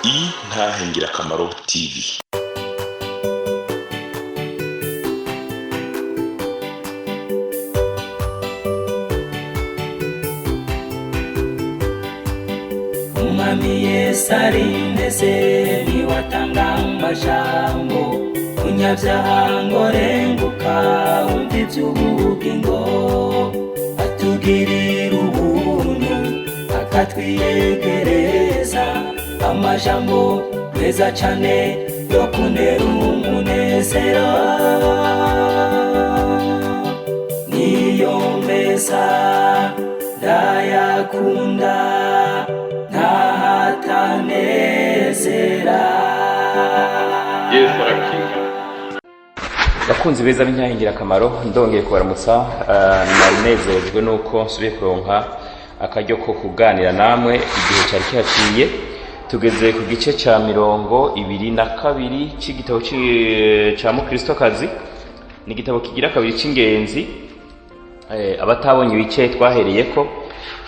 Intahe Ngirakamaro TV. Umwami Yesu arindeze, niwatanga amajambo munyabyaha ngo renguka wumva iby'ubugingo, atugirira ubuntu akatwiyegereza amajambo meza cane yo kuntera umunezero, niyo meza ndayakunda ntahatanezera. Yesu arakiza. Bakunzi beza b'Intahe Ngirakamaro, ndongeye kubaramutsa. Nanezerejwe nuko nsubiye kuronka akaryo ko kuganira namwe. Igihe cyari kihaciye, tugeze ku gice ca 22 c'igitabo ca Mukristokazi. Ni igitabo kigira kabiri c'ingenzi. Abatabonye ibice twahereyeko,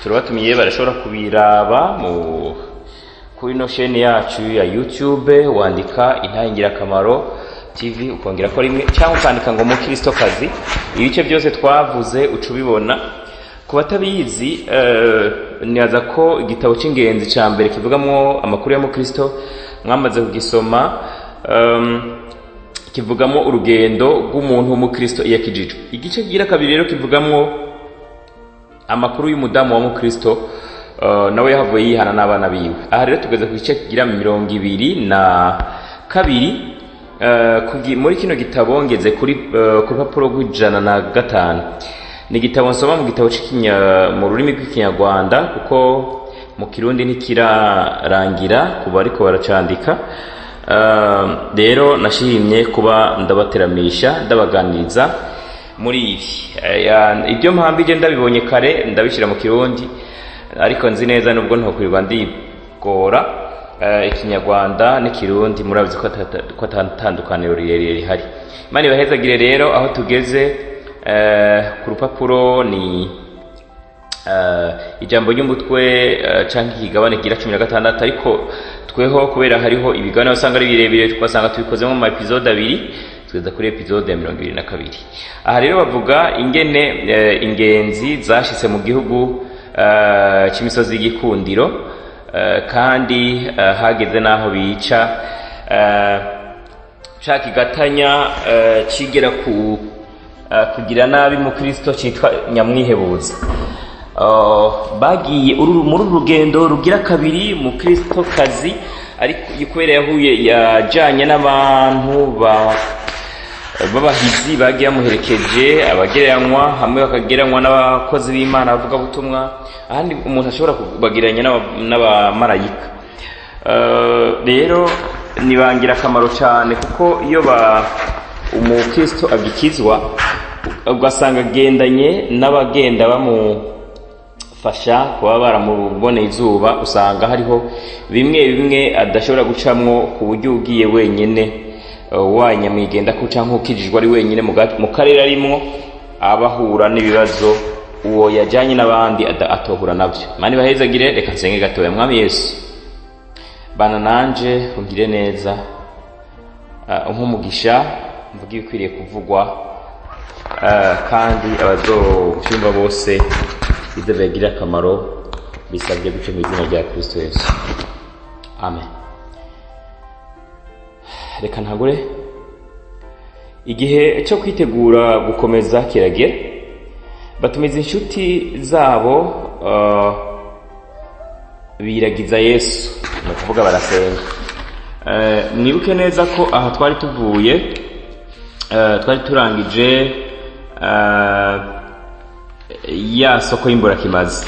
turabatumiye, barashobora kubiraba mu kuri ino sheni yacu ya YouTube. Wandika Intahe Ngirakamaro TV, ukongera ko rimwe, cyangwa ukandika ngo Mukristokazi, ibice byose twavuze uca ubibona. Ku batabizi, nibaza ko igitabo cy'ingenzi cya mbere kivugamo amakuru ya Mukristo mwamaze kugisoma. Kivugamo urugendo rw'umuntu w'umukristo iyo akijijwe. Igice kigira kabiri rero kivugamo amakuru y'umudamu wa Mukristo, nawe yahavuye yihana n'abana biwe. Aha rero tugeze ku gice kigira 22. Muri kino gitabo ngeze kuri ku rupapuro rw'105. Ni igitabo nsoma mu gitabo mu rurimi rw'Ikinyarwanda, kuko mu Kirundi ntikirarangira kuba ariko baracandika. Rero nashimye kuba ndabateramisha, ndabaganiriza muri ibi. Ibyo mpambije ndabibonye kare ndabishyira mu Kirundi, ariko nzi neza nubwo ntokwirirwa ndigora, Ikinyarwanda n'Ikirundi murabizi ko atatandukaniro rirerire rihari. Imana ibahezagire. Rero aho tugeze ku rupapuro ni ijambo ry'umutwe canke ikigabane kigira 16. Ariko tweho kubera hariho ibigabane usanga ari birebire, twasanga tubikozemo mu episode abiri, tugeza kuri episode ya 22. Aha rero bavuga ingene ingenzi zashitse mu gihugu c'imisozi y'igikundiro, kandi hageze n'aho bica ca kigatanya cigera ku kugira nabi mu Kristo citwa Nyamwihebuza. Bagiye muri uru rugendo rugira kabiri mu Kristo kazi, ariko kubera yahuye yajanye n'abantu ba b'abahizi bagiye bamuherekeje, abagereranywa hamwe bakagereranywa n'abakozi b'Imana bavuga butumwa, ahandi umuntu ashobora kubagereranya n'abamarayika. Rero ni akamaro cyane, kuko iyo ba umukristo agikizwa ugasanga agendanye n'abagenda bamufasha kuba baramuboneye izuba, usanga hariho bimwe bimwe adashobora gucamwo ku buryo ugiye wenyine, wanyamwigenda ko canke ukijijwe ari wenyine mu karere arimwo, abahura n'ibibazo uwo yajanye n'abandi atohura navyo. Imana ibahezagire. Reka nsenge gatoya. Mwami Yesu, bana nanje, ungire neza, umpe umugisha mvuge ibikwiriye kuvugwa, kandi abazovyumva bose bize bibagirire akamaro. Bisabye guca mu izina rya Kristo Yesu, amen. Reka ntagure. Igihe cyo kwitegura gukomeza kiragera, batumiza inshuti zabo, biragiza Yesu, ni ukuvuga barasenga. Mwibuke neza ko aha twari tuvuye, twari turangije ya soko y'imburakimazi.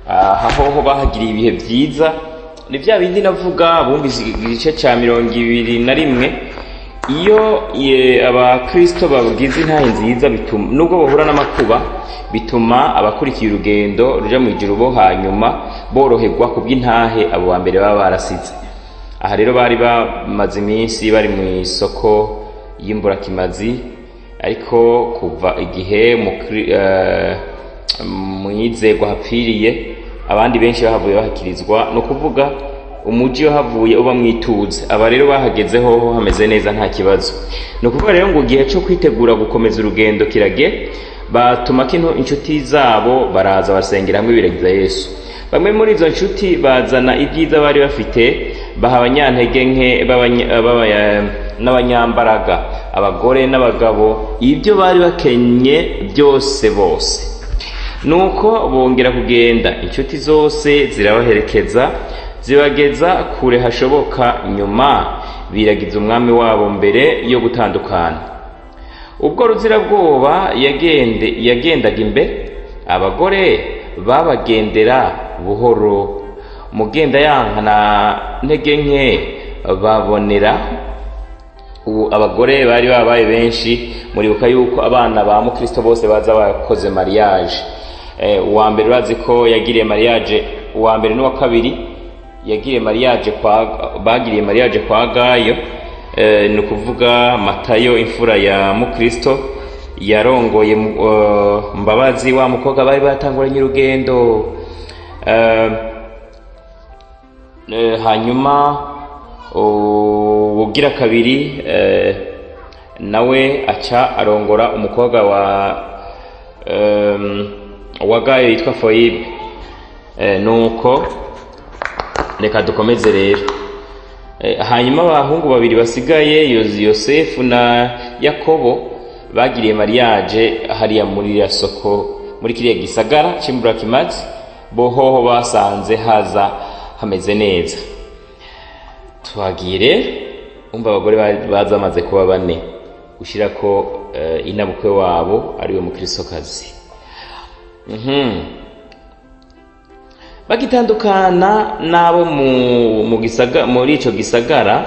Aha hoho bahagiriye ibihe byiza. Ni bya bindi navuga, bumvise igice cya 21. Iyo abakristo bagize intahe nziza, bituma nubwo bahura n'amakuba, bituma abakurikiye urugendo ruja mu ijuru bo hanyuma boroherwa kubw'intahe abo ba mbere baba barasize. Aha rero bari bamaze iminsi bari mu isoko y'imburakimazi, ariko kuva igihe mwizerwa hapfiriye, abandi benshi bahavuye bahakirizwa. Ni ukuvuga Umuji wahavuye uba mwituze. Aba rero bahageze hoho hameze neza, nta kibazo. Ni ukuvuga rero ngo igihe cyo kwitegura gukomeza urugendo kirage, batuma kino inshuti zabo, baraza basengera hamwe, biragiza Yesu. Bamwe muri izo nshuti bazana ibyiza bari bafite, baha abanyantege nke n'abanyambaraga, abagore n'abagabo, ibyo bari bakenye byose bose. Nuko bongera kugenda, inshuti zose zirabaherekeza, zibageza kure hashoboka. Nyuma biragiza Umwami wabo mbere yo gutandukana. Ubwo Ruzirabwoba yagendaga imbere, abagore babagendera buhoro, Mugenda yanka na Ntege nke babonera. Ubu abagore bari babaye benshi. Muribuka yuko abana ba Mukristo bose baza bakoze mariage. Uwa mbere urazi ko yagiriye mariage, uwa mbere n'uwa kabiri yagiriye mariage kwa bagiriye mariage kwa Gayo. Ni ukuvuga Matayo, imfura ya Mukristo, yarongoye Mbabazi, wa mukobwa bari batanguranye urugendo. Hanyuma ubugira kabiri nawe aca arongora umukobwa wa Gayo yitwa Foyibe. Nuko reka dukomeze rero. Hanyuma abahungu babiri basigaye, Yosefu na Yakobo, bagiriye mariage hariya muri iriya soko, muri kiriya gisagara c'Imburakimazi. Bohoho basanze haza hameze neza. Twagiye rero, umva, abagore baza bamaze kuba bane, gushirako inabukwe wabo ariwe Mukristokazi. Bagitandukana n'abo mu muri ico gisagara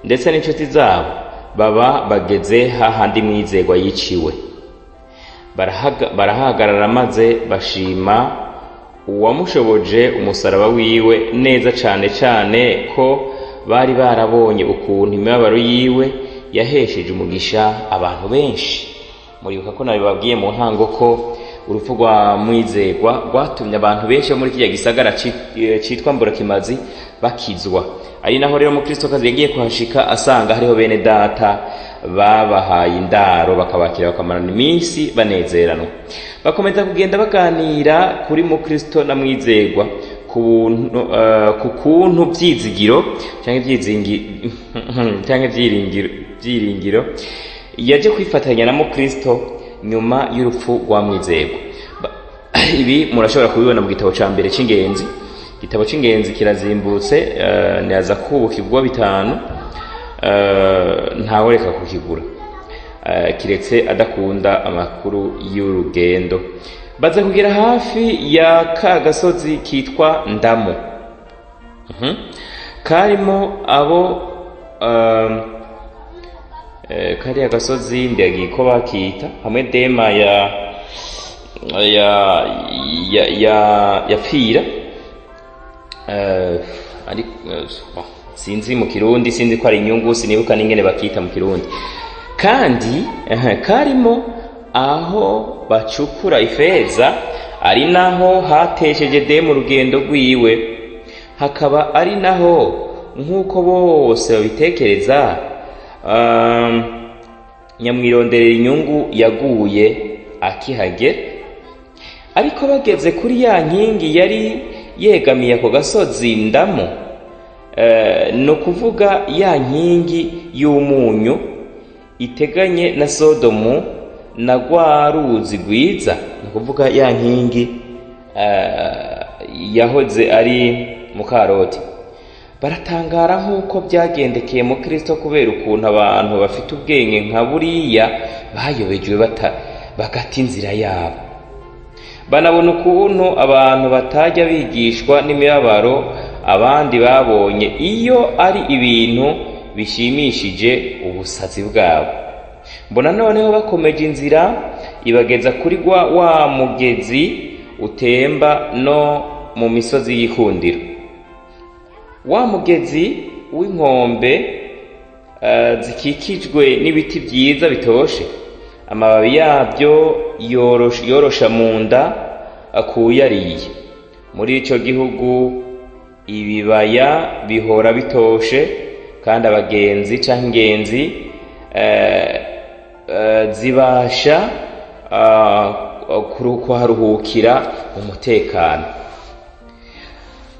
ndetse n'inshuti zabo, baba bageze hahandi Mwizerwa yiciwe. Barahagarara maze bashima uwamushoboje umusaraba wiwe neza cane cane ko bari barabonye ukuntu imibabaro yiwe yahesheje umugisha abantu benshi. Muribuka ko nabibabwiye mu ntango ko urupfu rwa Mwizerwa rwatumye abantu benshi bo muri kiriya gisagara citwa Mburakimazi bakizwa. Ari naho rero Mukristokazi yagiye kuhashika, asanga hariho bene data babahaye indaro, bakabakira, bakamarana iminsi banezeranwa. Bakomeza kugenda baganira kuri Mukristo na Mwizerwa, ku kuntu Byizigiro canke Byizingi canke Byiringiro yaje kwifatanya na Mukristo nyuma y'urupfu rwa Mwizerwa. Ibi murashobora kubibona mu gitabo ca mbere c'ingenzi. Igitabo c'ingenzi kirazimbutse, niaza kubukirwa 5. Ntawureka kukigura, kiretse adakunda amakuru y'urugendo. Baza kugera hafi ya ka gasozi kitwa Ndamo. Karimo abo kariya gasozi ndagiye ko bakita hamwe Dema ya yapfira. Ari bon, sinzi mu Kirundi, sinzi ko ari inyungu, sinibuka n'ingene bakita mu Kirundi. Kandi karimo aho bacukura ifeza, ari naho hatesheje Dema urugendo rwiwe, hakaba ari naho, nk'uko bose babitekereza, nyamwironderera inyungu yaguye akihagera. Ariko bageze kuri ya nkingi yari yegamiye ako gasozi Ndamo, ni ukuvuga ya nkingi y'umunyu iteganye na Sodomu na rwa ruzi rwiza, ni ukuvuga ya nkingi yahoze ari Mukaroti, baratangara nk'uko byagendekeye mu Kristo, kubera ukuntu abantu bafite ubwenge nka buriya bayobejwe bagata inzira yabo. Banabona ukuntu abantu batajya bigishwa n'imibabaro abandi babonye iyo ari ibintu bishimishije ubusazi bwabo. Mbona noneho bakomeje inzira ibageza kuri wa mugezi utemba no mu misozi y'ikundiro, wa mugezi w'inkombe zikikijwe n'ibiti byiza bitoshe, amababi yabyo yorosha mu nda akuyariye. Muri ico gihugu Ibibaya bihora bitoshe, kandi abagenzi canke ingenzi zibasha kuharuhukira umutekano.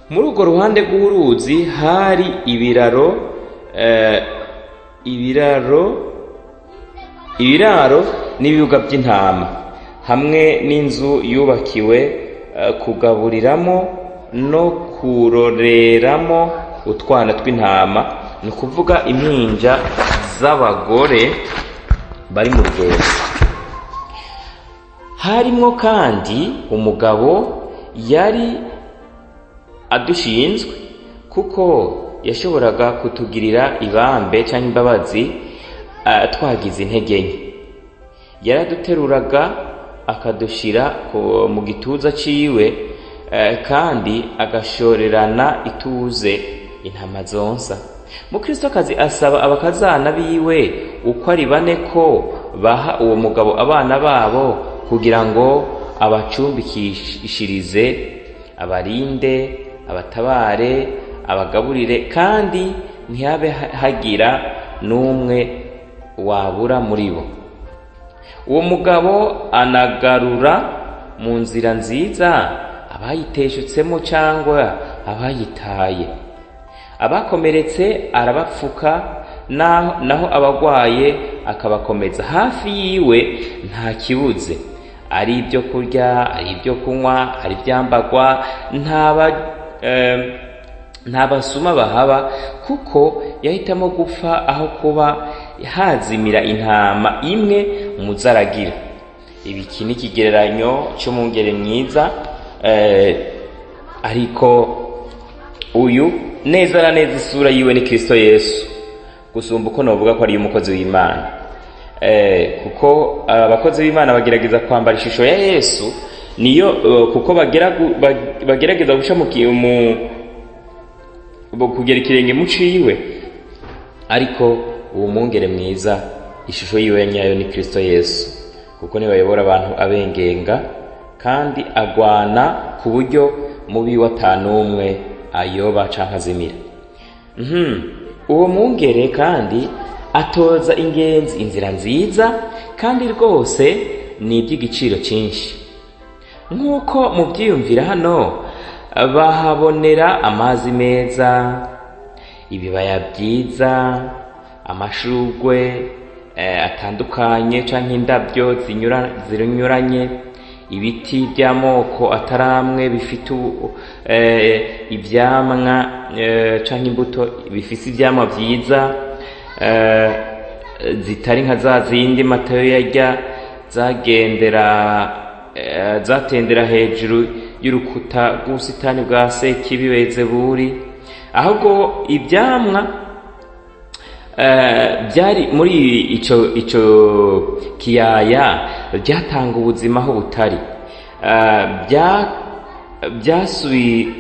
Muri urwo ruhande rw'uruzi hari ibiraro n'ibibuga by'intama, hamwe n'inzu yubakiwe kugaburiramo no kuroreramo utwana tw'intama, ni ukuvuga impinja z'abagore bari mu rugendo. Harimwo kandi umugabo yari adushinzwe, kuko yashoboraga kutugirira ibambe cyangwa imbabazi twagize intege nke. Yaraduteruraga akadushira mu gituza ciwe, kandi agashorerana ituze intama zonsa. Mukristokazi asaba abakazana biwe uko ari bane ko baha uwo mugabo abana babo kugira ngo abacumbikishirize, abarinde, abatabare, abagaburire, kandi ntihabe hagira n'umwe wabura muri bo. Uwo mugabo anagarura mu nzira nziza abayiteshutsemo cyangwa abayitaye. Abakomeretse arabapfuka, naho abagwaye akabakomeza. Hafi yiwe nta kibuze, ari ibyo kurya, ari ibyo kunywa, ari ibyambagwa. Nta basuma bahaba, kuko yahitamo gupfa aho kuba hazimira intama imwe muzaragira. Ibi iki ni ikigereranyo cy'umwungere mwiza, ariko uyu neza na neza isura yiwe ni Kristo Yesu, gusumba uko novuga ko ari umukozi w'Imana, kuko abakozi b'Imana bagerageza kwambara ishusho ya Yesu, niyo kuko bagerageza guca mu kugera ikirenge mu ciwe. Ariko uwo mwungere mwiza, ishusho yiwe nyayo ni Kristo Yesu, kuko niwe ayobora abantu abengenga, kandi agwana ku buryo mubi watanumwe ayoba canke azimira. Uwo mwungere kandi atoza ingenzi inzira nziza, kandi rwose ni iby'igiciro cyinshi. Nk'uko mubyiyumvira hano, bahabonera amazi meza, ibibaya byiza, amashurwe atandukanye canke indabyo zinyuranye, ibiti by'amoko ataramwe bifite ivyamwa canke imbuto bifise ivyamwa vyiza, zitari nka za zindi Matayo yarya zagendera zatendera hejuru y'urukuta rw'ubusitani bwa Sekibi Bezebuli. Ahubwo ivyamwa byari muri ico kiyaya byatanga ubuzima aho butari. Byasubi.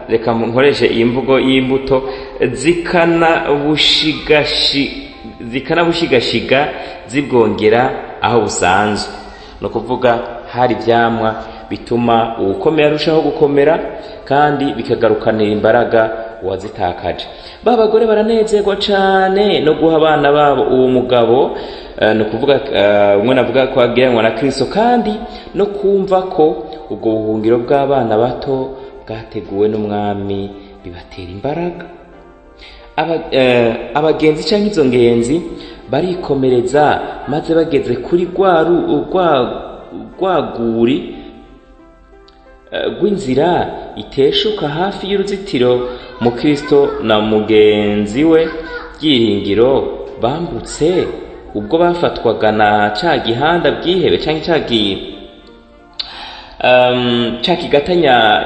Reka nkoreshe iyi mvugo y'imbuto zikanabushigashiga, zibwongera aho busanzwe. Ni ukuvuga hari ivyamwa bituma uwukomera arushaho gukomera, kandi bikagarukanira imbaraga uwazitakaje. Ba bagore baranezerwa cane no guha abana babo uwo mugabo, ni ukuvuga umwe navuga ko agereranywa na Kristo, kandi no kumva ko ubwo buhungiro bw'abana bato bwateguwe n'Umwami bibatera imbaraga. Abagenzi canke izo ngenzi barikomereza, maze bageze kuri rwa rwuri rw'inzira iteshuka hafi y'uruzitiro, Mukristo na mugenzi we Byiringiro bambutse ubwo bafatwaga na ca gihanda bwihebe canke ca kigata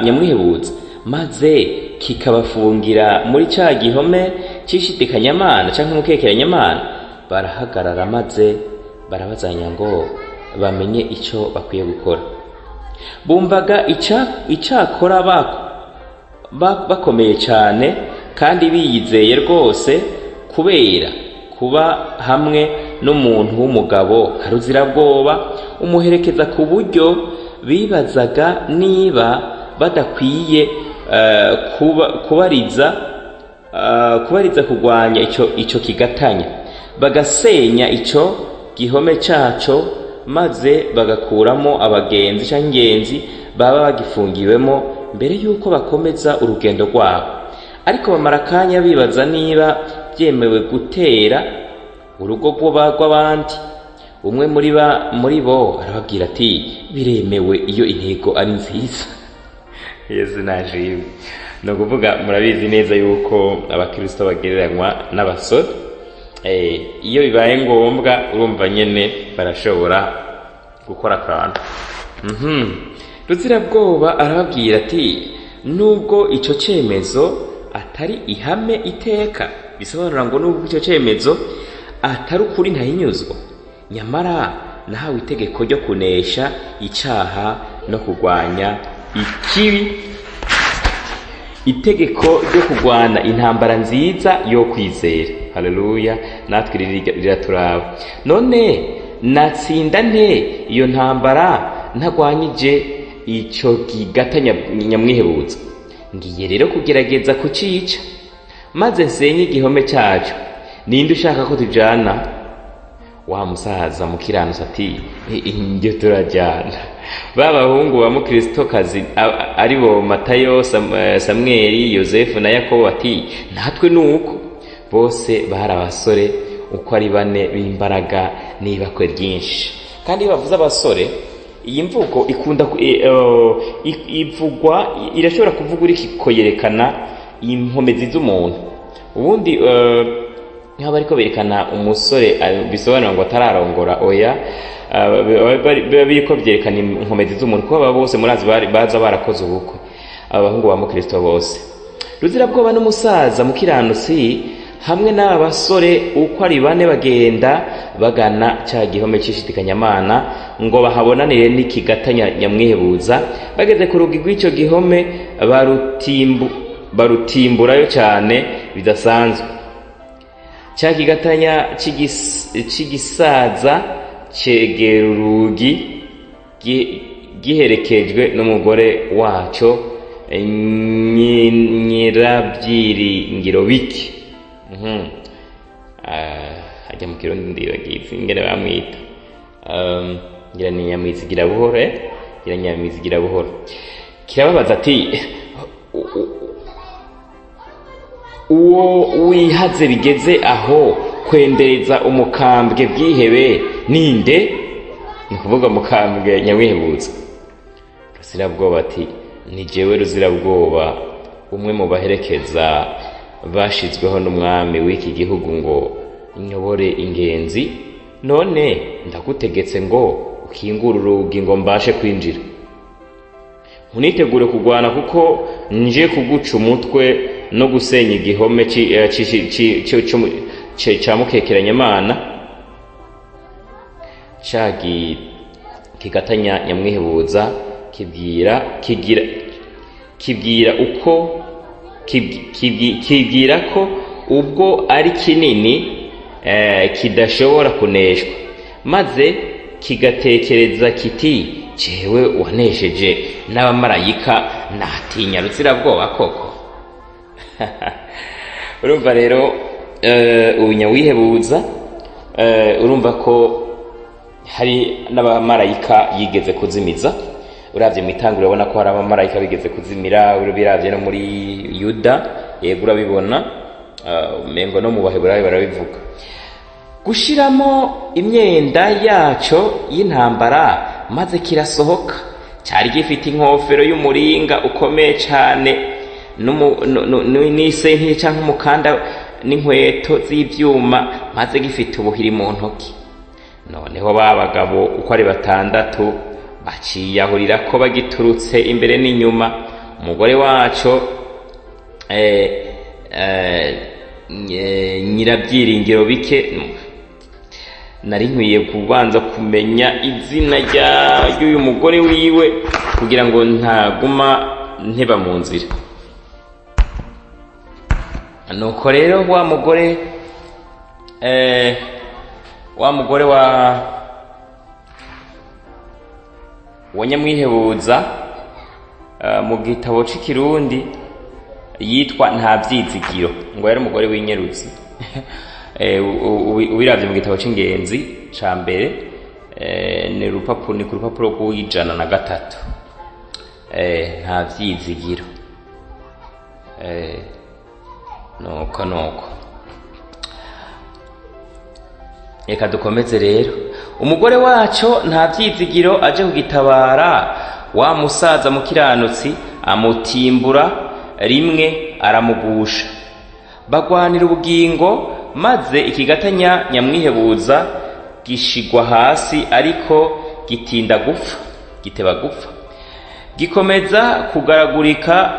nyamwihebutsa, maze kikabafungira muri ca gihome c'ishidikanyamana canke umukekeranyamana. Barahagarara maze barabazanya ngo bamenye ico bakwiye gukora. Bumvaga icakora bakomeye cane kandi biyizeye rwose, kubera kuba hamwe n'umuntu w'umugabo nka Ruzirabwoba umuherekeza, ku buryo Bibazaga niba badakwiye kubariza kurwanya ico kigatanya, bagasenya ico gihome caco, maze bagakuramo abagenzi canke ingenzi baba bagifungiwemo mbere yuko bakomeza urugendo rwabo. Ariko bamara akanya bibaza niba byemewe gutera urugo rw'abandi. Umwe muri bo arababwira ati: "Biremewe iyo intego ari nziza." Yesu nashimwe. Ni ukuvuga, murabizi neza yuko abakristo bagereranywa n'abasore. Iyo bibaye ngombwa, urumva nyene barashobora gukora akantu. Ruzirabwoba arababwira ati: "Nubwo ico cemezo atari ihame iteka," bisobanura ngo nubwo ico cemezo atari ukuri ntahinyuzwa, "nyamara nahawe itegeko ryo kunesha icaha no kurwanya ikibi, itegeko ryo kurwana intambara nziza yo kwizera." Haleluya! Natwe riraturaba. None natsinda nte iyo ntambara ntagwanyije ico gigata nyamwihebutsa? Ngiye rero kugerageza kucica, maze nsenye igihome caco. Ninde ushaka ko tujana? Wa musaza mukiranutsi ati: "Indyo turajyana." Ba bahungu ba mukristokazi, ari bo Matayo, Samweli, Yosefu na Yakobo, ati: "Natwe nuko." Bose bari abasore uko ari bane b'imbaraga n'ibakwe ryinshi. Kandi iyo bavuze abasore, iyi mvugo ikunda ivugwa, irashobora kuvuga uriko yerekana inkomezi z'umuntu. Ubundi nk'aho bariko berekana umusore, bisobanura ngo atararongora, oya, biba biriko byerekana inkomezi z'umuntu, kuko aba bose murazi baza barakoze ubukwe, abahungu ba mukristo bose. Ruzirabwoba n'umusaza mukiranutsi hamwe n'aba basore uko ari bane bagenda bagana ca gihome c'ishitikanyamana ngo bahabonanire n'ikigata nyamwihebuza. Bageze ku rugi rw'ico gihome, barutimburayo cyane bidasanzwe. Ca kigatanya c'igisaza cegera urugi giherekejwe n'umugore waco, Nyirabyiringiro biki. Ajya mu Kirundi ndibagize ingene bamwita. Ngira ni Nyamwizigira buhoro, eh? Ngira Nyamwizigira buhoro. Kirababaza ati: "Uwo wihaze bigeze aho kwendereza umukambwe bwihebe ninde?" Ni ukuvuga mukambwe nyamwihebutsa. Ruzirabwoba ati: "Ni jewe Ruzirabwoba, umwe mu baherekeza bashizweho n'umwami w'iki gihugu ngo nyobore ingenzi. None ndagutegetse ngo ukingure urugi ngo mbashe kwinjira. Unitegure kurwana, kuko nje kuguca umutwe no gusenya igihome ca mukekeranyamana." Ca kigatanya nyamwihebuza kibwira kigira kibwira uko kibwira ko ubwo ari kinini, kidashobora kuneshwa, maze kigatekereza kiti: "Jewe wanesheje n'abamarayika, natinya Ruzirabwoba koko?" Urumva rero, ubu nyawihebuza, urumva ko hari n'abamarayika yigeze kuzimiza. Uravye mu itanguriro, urabona ko hari abamarayika bigeze kuzimira. Ubiravye no muri Yuda, yego, urabibona. Umengo no mu Baheburayo barabivuga. Gushiramo imyenda yaco y'intambara, maze kirasohoka. Cyari gifite inkofero y'umuringa ukomeye cane, n'isentiri canke umukanda, n'inkweto z'ivyuma, maze gifite ubuhiri mu ntoki. Noneho ba bagabo uko ari batandatu baciyahurira ko bagiturutse imbere n'inyuma. Umugore waco, Nyirabyiringiro bike, nari nkwiye kubanza kumenya izina ry'uyu mugore wiwe kugira ngo ntaguma nteba mu nzira. Nuko rero wa mugore wa Uwo Nyamwihebuza mu gitabo c'ikirundi yitwa Nta Vyizigiro, ngo yari umugore w'inyeruzi. Ubiravye mu gitabo c'ingenzi ca mbere, ni ku rupapuro rw'103. Nta Vyizigiro. Nuko nuko reka dukomeze rero. Umugore waco Nta Vyizigiro aje kugitabara, wa musaza mukiranutsi amutimbura rimwe aramugusha, bagwanira ubugingo, maze ikigatanya Nyamwihebuza gishigwa hasi, ariko gitinda gupfa, giteba gupfa, gikomeza kugaragurika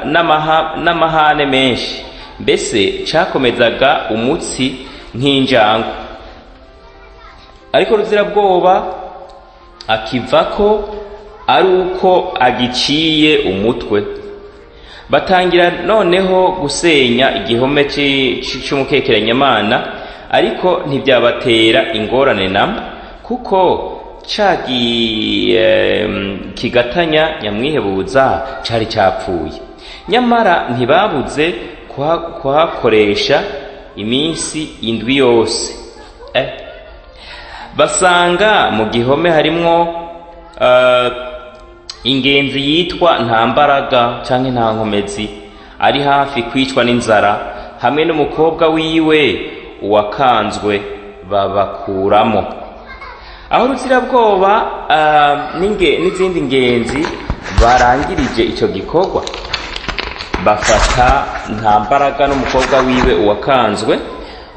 n'amahane menshi, mbese cakomezaga umutsi nk'injangwe. Ariko Ruzirabwoba akivako ari uko agiciye umutwe. Batangira noneho gusenya igihome c'umukekeranyamana, ariko ntibyabatera ingorane namba, kuko ca kigatanya Nyamwihebuza cari capfuye. Nyamara ntibabuze kuhakoresha iminsi 7 yose. Basanga mu gihome harimwo ingenzi yitwa Nta Mbaraga canke Nta Nkomezi, ari hafi kwicwa n'inzara, hamwe n'umukobwa wiwe Uwakanzwe, babakuramo. Aho Ruzirabwoba n'izindi ngenzi barangirije ico gikorwa, bafata Nta Mbaraga n'umukobwa wiwe Uwakanzwe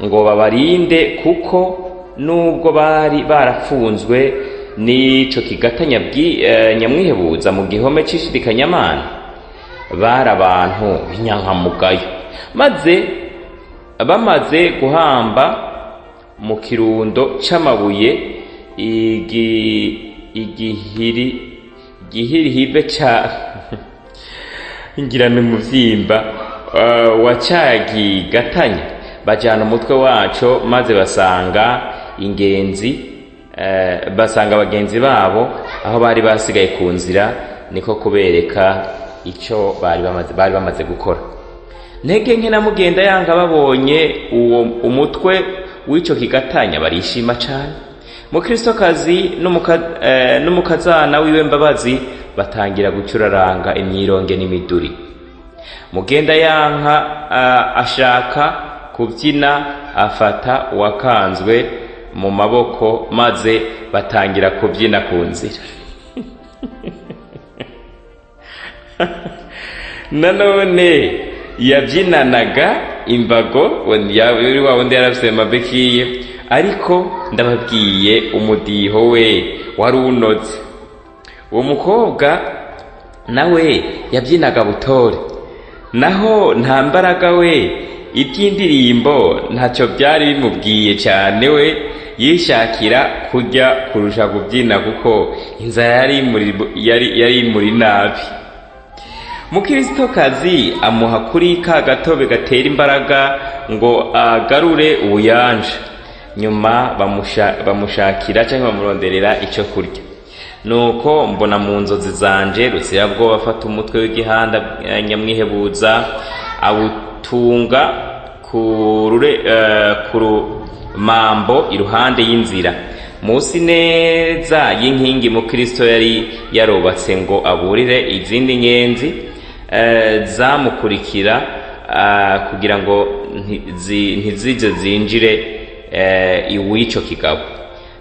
ngo babarinde, kuko nubwo bari barapfunzwe n'ico kigatanya Nyamwihebuza mu gihome c'ishidikanyamana, bari abantu b'inyankamugayo. Maze bamaze guhamba mu kirundo c'amabuye igihirihive ca ngira ni umuvyimba wa ca kigatanya, bajana umutwe waco, maze basanga ingenzi, basanga bagenzi babo aho bari basigaye ku nzira, niko kubereka ico bari bamaze gukora. Ntege Nke na Mugenda yanga babonye uwo umutwe w'ico kigatanya barishima cane. Mukristokazi n'umukazana wiwe Mbabazi batangira gucuraranga imyironge n'imiduri. Mugenda yanka ashaka kubyina, afata Uwakanzwe mu maboko, maze batangira kubyina ku nzira. Nanone yabyinanaga imbago wa wundi yarafise mabekiye, ariko ndababwiye umudiho we wari unoze. Uwo mukobwa nawe yabyinaga butore, naho Nta Mbaraga we iby'indirimbo ntacyo byari bimubwiye cyane, we yishakira kurya kurusha kubyina, kuko inzara yari imuri nabi. Mukristokazi amuha kuri ka gatobe gatera imbaraga ngo agarure ubuyanja. Nyuma bamushakira cyangwa bamuronderera icyo kurya. Nuko mbona mu nzozi zanje Ruzirabwoba afata umutwe w'igihanda Nyamwihebuza, awutunga ku rumambo iruhande y'inzira, munsi neza y'inkingi Mukristo yari yarubatse ngo aburire izindi ngenzi zamukurikira, kugira ngo ntizize zinjire iw'ico kigabo.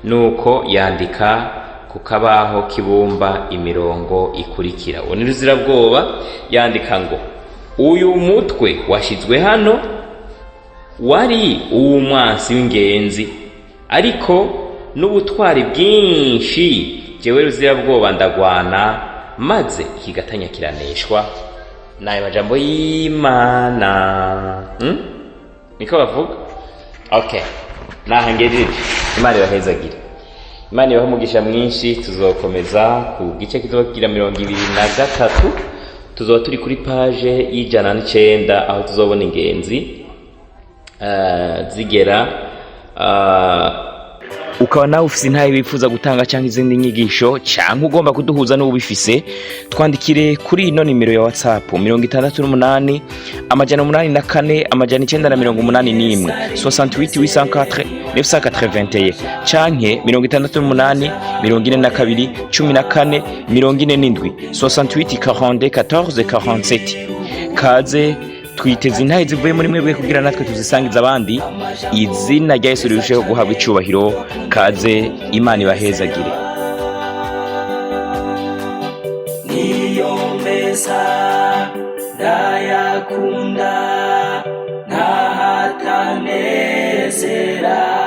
Nuko yandika ku kabaho k'ibumba imirongo ikurikira. Uwo ni Ruzirabwoba yandika ngo: "Uyu mutwe washizwe hano wari uw'umwansi w'ingenzi, ariko n'ubutwari bwinshi jewe Ruzirabwoba ndagwana, maze ikigatanya kiraneshwa." N'ayo majambo y'Imana, Niko bavuga. Okay, naha ngejeje. Imana ibahezagire, Imana ibahe umugisha mwinshi. Tuzokomeza ku gice kizogira 23, tuzoba turi kuri page y'109, aho tuzobona ingenzi zigera. Ukaba nawe ufise intahe wifuza gutanga cyangwa izindi nyigisho, cyangwa ugomba kuduhuza n'ubifise, twandikire kuri ino nimero ya WhatsApp: 68 804 981, 68 804 981, canke 68 42 14 47, 68 42 14 47. Kaze, twiteze intahe zivuye muri mwebwe kugira natwe tuzisangize abandi, izina rya Yesu rirusheho guhabwa icubahiro. Kaze, Imana ibahezagire. Niyo meza ndayakunda, ntahatanezera.